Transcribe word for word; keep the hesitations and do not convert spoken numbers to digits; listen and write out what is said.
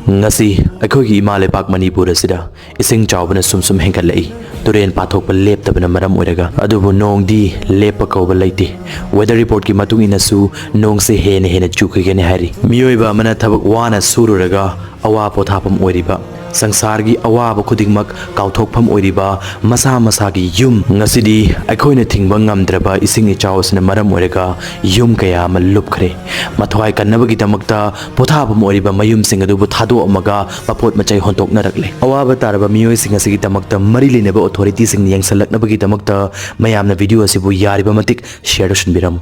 ꯉꯁꯤ ꯑꯩꯈꯣꯏꯒꯤ ꯏꯃꯥ ꯂꯩꯕꯥꯛ ꯃꯅꯤꯄꯨꯔ ꯑꯁꯤꯗ ꯏꯁꯤꯡ ꯆꯥꯎꯕꯅ ꯁꯨꯝ ꯁꯨꯝ ꯍꯦꯟꯒꯠꯂꯛꯏ꯫ ꯇꯨꯔꯦꯟ ꯄꯥꯊꯣꯛꯄ ꯂꯦꯞꯇꯕꯅ ꯃꯔꯝ ꯑꯣꯏꯔꯒ, ꯑꯗꯨꯕꯨ ꯅꯣꯡꯗꯤ ꯂꯦꯞꯄ ꯀꯧꯕ ꯂꯩꯇꯦ꯫ Weather report ꯀꯤ ꯃꯇꯨꯡ ꯏꯟꯅꯁꯨ ꯅꯣꯡꯁꯦ ꯍꯦꯟꯅ ꯍꯦꯟꯅ ꯆꯨꯈꯤꯒꯅꯤ ꯍꯥꯏꯔꯤ꯫ ꯃꯤꯑꯣꯏꯕ ꯑꯃꯅ ꯊꯕꯛ ꯋꯥꯅ ꯁꯨꯔꯨꯔꯒ ꯑꯋꯥ ꯄꯣꯊꯥꯐꯝ ꯑꯣꯏꯔꯤꯕ, ꯁꯪꯁꯥꯔꯒꯤ ꯑꯋꯥꯕ ꯈꯨꯗꯤꯡꯃꯛ ꯀꯥꯎꯊꯣꯛꯐꯝ ꯑꯣꯏꯔꯤꯕ ꯃꯁꯥ ꯃꯁꯥꯒꯤ ꯌꯨꯝ, ꯉꯁꯤꯗꯤ ꯑꯩꯈꯣꯏꯅ ꯊꯤꯡꯕ ꯉꯝꯗ꯭ꯔꯕ ꯏꯁꯤꯡ ꯏꯆꯥꯎ ꯑꯁꯤꯅ ꯃꯔꯝ ꯑꯣꯏꯔꯒ ꯌꯨꯝ ꯀꯌꯥ ꯑꯃ ꯂꯨꯞꯈ꯭ꯔꯦ꯫ ꯃꯊ꯭ꯋꯥꯏ ꯀꯟꯅꯕꯒꯤꯗꯃꯛꯇ ꯄꯣꯊꯥꯐꯝ ꯑꯣꯏꯔꯤꯕ ꯃꯌꯨꯝꯁꯤꯡ ꯑꯗꯨꯕꯨ ꯊꯥꯗꯣꯛꯑꯝꯃꯒ ꯃꯄꯣꯠ ꯃꯆꯩ ꯍꯣꯟꯗꯣꯛꯅꯔꯛꯂꯦ꯫ ꯑꯋꯥꯕ ꯇꯥꯔꯕ ꯃꯤꯑꯣꯏꯁꯤꯡ ꯑꯁꯤꯒꯤꯗꯃꯛꯇ ꯃꯔꯤ ꯂꯩꯅꯕ authority ꯁꯤꯡꯅ ꯌꯦꯡꯁꯤꯜꯂꯛꯅꯕꯒꯤꯗꯃꯛꯇ ꯃꯌꯥꯝꯅ video ꯑꯁꯤꯕꯨ ꯌꯥꯔꯤꯕ ꯃꯇꯤꯛ share ꯇꯧꯁꯤꯟꯕꯤꯔꯝꯃꯨ꯫